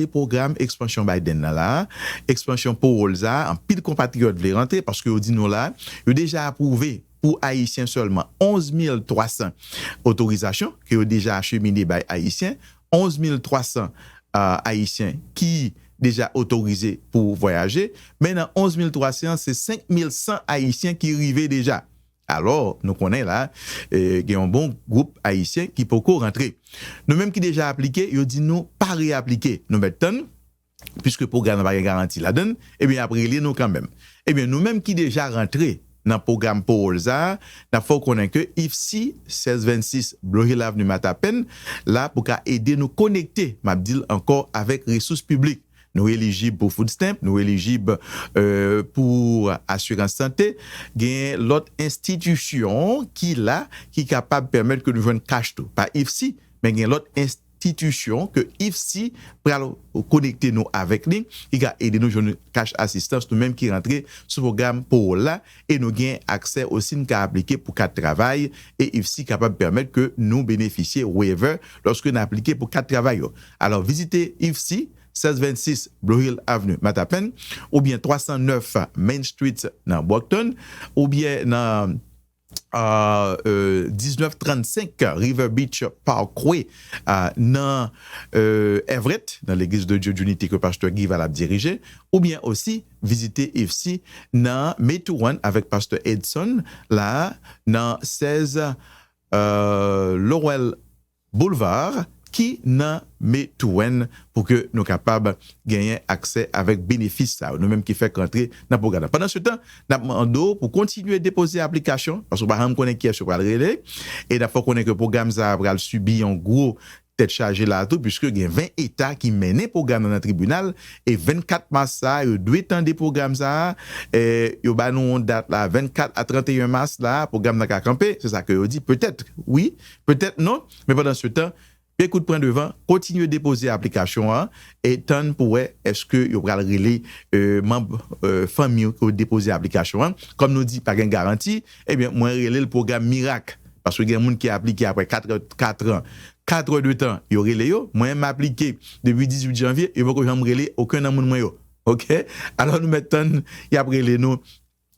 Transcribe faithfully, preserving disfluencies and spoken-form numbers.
pwogram ekspansyon Biden nan la, ekspansyon pawòl sa, anpil konpatriyòt vle rantre paske yo di nou la, yo deja apwouve pou Ayisyen sèlman onz mil twa san otorizasyon ke yo deja achemine bay Ayisyen, onz mil twa san Ayisyen ki deja otorize pou vwayaje, men nan onz mil twa san an, se senk mil san Ayisyen ki rive deja. Alò, nou konnen la, gen yon bon gwoup Ayisyen ki poko rantre. Nou menm ki deja aplike, yo di nou pa reaplike. Nou mèt tann, piske pwogram nan pa gen garanti ladan l, ebyen, y ap rele nou kanmenm. Ebyen, nou menm ki deja rantre nan pwogram pawòl sa a, n ap fè w konnen ke IFSI sèz vennsis Blue Hill Avenue, Matapen, la pou ka ede nou konekte, m ap di l ankò, avèk resous piblik. Nou elijib pou food stamp, nou elijib pou asirans sante. Gen lòt enstitisyon ki la, ki kapab pèmèt ke nou jwenn kach tou. Pa IFSI, men gen lòt enstitisyon ke IFSI pral konekte nou avèk li, ki ka ede nou jwenn kach asistans, nou menm ki rantre sou pwogram pawòl la, e nou gen aksè osi, n ka aplike pou kat travay, e IFSI kapab pèmèt ke nou benefisye waiver lòske n aplike pou kat travay yo. Alò, vizite IFSI, sèz vennsis Blue Hill Avenue, Matapen, oubyen twa san nèf Main Street nan Brockton, oubyen nan diznèf trannsenk River Beach Parkway nan Everett, nan Legliz de Dieu d'Unity ke pastè Guy Val ap dirije, oubyen osi vizite IFSI nan Methuen avèk pastè Edson la, nan sèz Lowell Boulevard, ki nan Methuen, pou ke nou kapab genyen aksè avèk benefis sa yo, nou menm ki fèk rantre nan pwogram nan. Pandansetan, n ap mande w pou kontinye depoze aplikasyon, paske w pa janm konnen kiyès yo pral rele, e n ap fè w konnen ke pwogram sa a pral sibi yon gwo tèt chaje la tou, piske gen ven eta ki mennen pwogram nan nan tribinal, e vennkat mas sa a, yo dwe tande pwogram sa a, e yo ba nou yon dat la, vennkat a tranteyen mas la, pwogram nan ka kanpe, se sa ke yo di, petèt, wi, petèt non, men pandansetan, Pyekout pran devan, kontinye depoze aplikasyon an e tann pou wè èske yo pral rele manm fanmi w ke w depoze aplikasyon an. Kòm nou di, pa gen garanti, ebyen, mwen rele l pwogram mirak. Paske gen moun ki aplike apre kat, kat an, kat è de tan, yo rele yo. Mwen, m aplike depi dizuit janvye, yo poko janm rele okenn nan moun mwen yo. Oke? Alò, nou mèt tann, y ap rele nou